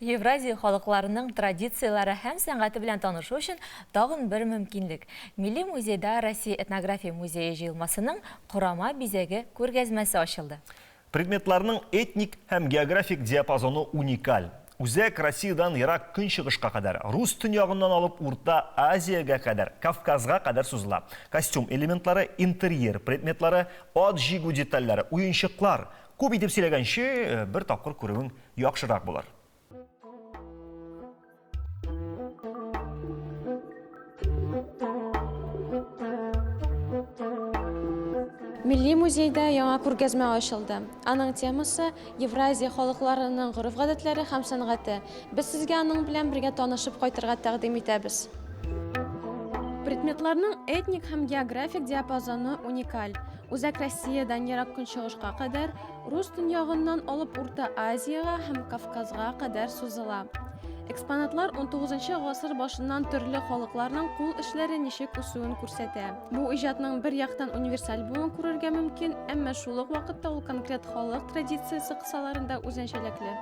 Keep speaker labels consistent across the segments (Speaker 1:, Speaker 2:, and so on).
Speaker 1: Евразия халыкларының традицияләре һәм сәнгате белән танышу өчен тагын бер мөмкинлек. Милли музейда Россия этнография музее җыелмасының Корама бизәге күргәзмәсе ачылды.
Speaker 2: Предметларның этник һәм географик диапазоны уникаль. Үзәк Россиядән Ерак Көнчыгышка кадәр, Рус төньягыннан алып Урта Азиягә кадәр, Кавказга кадәр сузыла. Костюм элементлары, интерьер предметлары, ат җигү детальләре, уенчыклар. Күп итеп сөйләгәнче, бер тапкыр күрүең яхшырак булыр.
Speaker 3: Милли музейда яңа күргәзмә ачылды. Аның темасы Евразия халыкларының гореф-гадәтләре һәм сәнгате. Без сезгә аның белән бергә танышып кайтырга тәкъдим итәбез. Предметларның этник һәм географик диапазоны уникаль. Үзәк Россиядән Ерак Көнчыгышка кадәр, Рус төньягыннан алып Урта Азиягә һәм Кавказга кадәр сузыла. Экспонатлар 19 гасыр башыннан төрле халыкларның кул эшләре ничек үсүен күрсәтә. Бу иҗатның бер яктан универсаль булуын күрергә мөмкин, әмма шул ук вакытта ул конкрет халык традициясе кысаларында үзенчәлекле.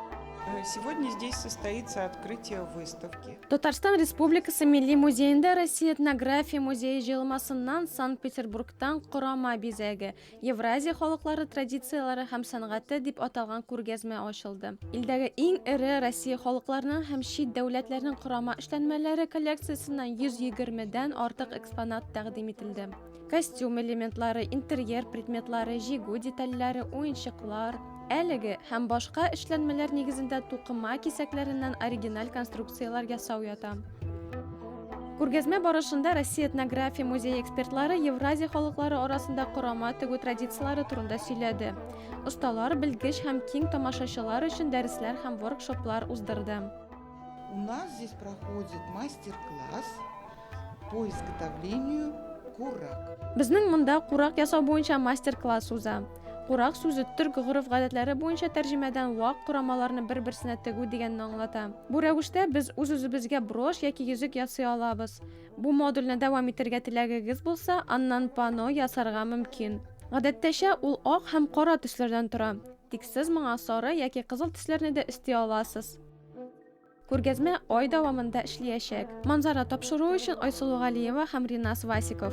Speaker 4: Сегодня здесь состоится открытие выставки.
Speaker 3: Татарстан Республикасы Милли музеенда Россия этнография музее җыелмасыннан Санкт-Петербургтан корама бизәге, Евразия халыклары традицияләре һәм сәнгате дип аталган күргәзмә ачылды. Илдәге иң эре Россия халыкларының һәм чит дәүләтләрнең корама эшләнмәләре коллекциясеннән 120 дән артык экспонат тәкъдим ителде. Костюм элементлары, интерьер предметлары, җигү детальләре, уенчыклар, әлеге һәм башка эшләнмәләр нигезендә тукыма кисәкләреннән оригиналь конструкцияләр ясау ята. Күргәзмә барышында Россия этнография музее экспертлары Евразия халыклары арасында корама тегү традицияләре турында сөйләде. Осталар, белгеч һәм киң тамашачылар өчен дәресләр һәм воркшоплар уздырды.
Speaker 4: У нас здесь проходит мастер-класс по изготовлению курак.
Speaker 3: Безнең монда курак ясау буенча мастер-класс уза. Курак сүзе төрк гореф-гадәтләре буенча тәрҗемәдән вак корамаларны бер-берсенә тегү дигәнне аңлата. Бу рәвештә без үз-үзебезгә брошь яки йөзек ясый алабыз. Бу модульне дәвам итәргә теләгегез булса, аннан панно ясарга мөмкин. Гадәттәчә, ул ак һәм кара төсләрдән тора. Тик сез моңа сары яки кызыл төсләрне дә өсти аласыз. Күргәзмә ай дәвамында эшлиячәк. Манзара тапшыруы өчен Айсылу Галиева һәм Ринас Васиков.